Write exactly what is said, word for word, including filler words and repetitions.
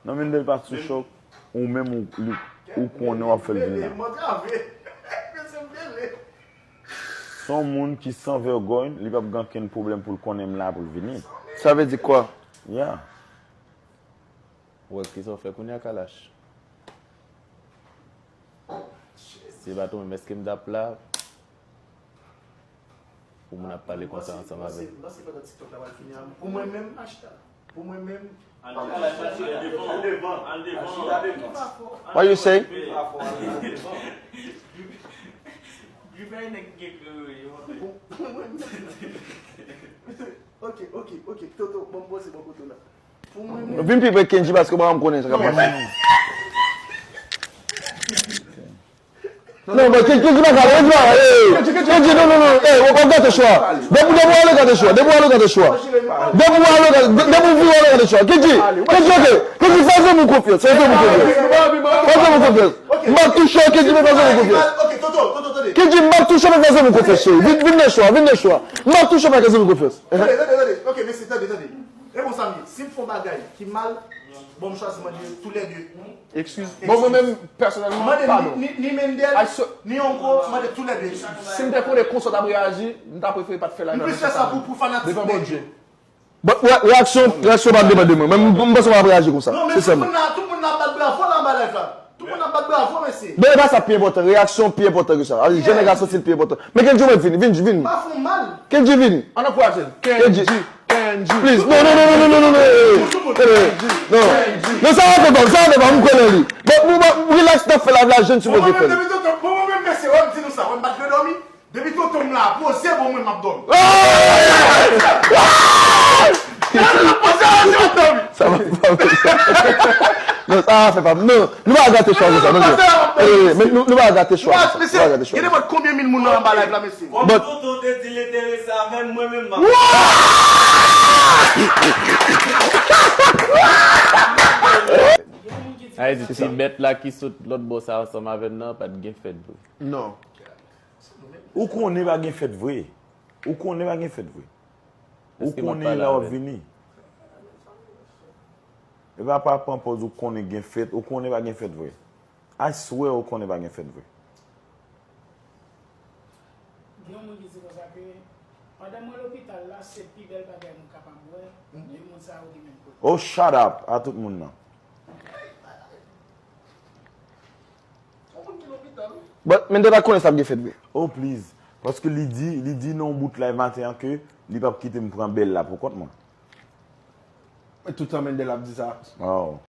Non, Mendel pa sou chòk, ou menm ou, li, ou konnen w ap fè l vin la. Se yon moun ki san vègòy, li p ap gen ankenn pwoblèm pou l konnen m la pou l vini. Sa vle di kwa? Yeah. Ou wè kisa w fè kounye a, Kalash? Si se pa t ou menm, èske m t ap la pou moun ap pale konsa ansanm avè m? Pou mwen menm, pou mwen menm, Al devan, al devan, al devan. What you say? Gripa e nèg ki gen kreye yo. Ok, ok, ok. Toto, bon, bon, se bon kote la. Pou mwen menm, Vin pi pre Kendji paske mwen m konnen sa k ap pase. Non, non, Kendji pa ka, Kendji pa ka, hey, Kendji, non, non, non, hey, w ap gate cho a. Depi w ale gate cho a, depi w ale gate cho a. Depi w ale gate, depi w vire ale gate cho a. Kendji, Kendji, ok. Kendji, fè zanmi w konfyans, fè zanmi w konfyans. Fè zanmi w konfyans. M ap touche w, Kendji, men fè zanmi w konfyans. Ok, Toto, Toto, tande. Kendji, m ap touche w, men fè zanmi w konfyans, cheri. Vin, vin nan cho a, vin nan cho a. M ap touche w, men fè zanmi w konfyans. Tande, tande, tande. Ok, mesye, tande, tande. E konsa m ye. Si m fè yon bagay ki mal, bon, m chwazi mande tou lè de. Excuse. Bon, mwen menm, pèsonèlman, Mande padon. ni, ni, ni Mendel, I so- ni Onko, mande tou lè de. Excuse. Si m te konnen konsa w t ap reyaji, m ta prefere pa t fè live M la plis fè sa pou, pou fanatik. Devan Bondye. But, re- reyaksyon, reyaksyon pa depann de mwen. Mwen, m, m panse w ap reyaji konsa. Non, men tout Sensèman. moun nan, tout moun nan bat bravo la anba live la. Tout moun nan bat bravo, mesye. Non, e pa sa pi enpòtan. Reyaksyon pi enpòtan ke sa. Al, jèn nèg la soti l pi enpòtan. Men Kendji, mwen vin, vin, vin. Pa fè w mal. Kendji, vin. Ann ankouraje l. Kendji. Kendji. Please. Non, non, non, non, non, non, non, non, eh, eh, eh, non. Non, sa va fè pa, sa va fè pa, m kwè nan li. But, nou, nou, relax, n ap fè live la, jan n sipoze fè l. Bon, mwen menm, mesye, wè m di nou sa, wè m pa t vle dòmi. Depi tonton m la poze, bon, mwen, m ap dòmi. Poze, wè m ap dòmi. Sa va pa fè sa. Non, sa va fè pa. Non, nou pa gate chwa konsa, non, non. Eh, men nou, nou pa gate chwa konsa. Nou pa gate chwa. Gen nenpòt konbyen mil moun nan anba live la, mesye? Kòm Toto te di l enterese avè m, mwen menm m ap. Sa vle di ti bèt la ki sot lòt bò sa ansanm avè m nan pa t gen fèt vre. Non. Ou konnen pa gen fèt vre. Ou konnen pa gen fèt vre. Ou konnen la w ap vini. E pa pa pran pòz ou konnen gen fèt, ou konnen pa gen fèt vre. I swear ou konnen pa gen fèt vre. Gen yon moun ki di konsa ke pandan mwen lopital la, se pi bèl bagay mwen kapab wè, men moun sa yo gen menm kote. Oh, shut up a tout moun nan. But, Mendel pa konnen sa ap gen fèt vre. Oh, please. Paske li di, li di nan yon bout live maten an ke li p ap kite m pran bèl la pou kont mwen. Toutan Mendel ap di sa. Oh.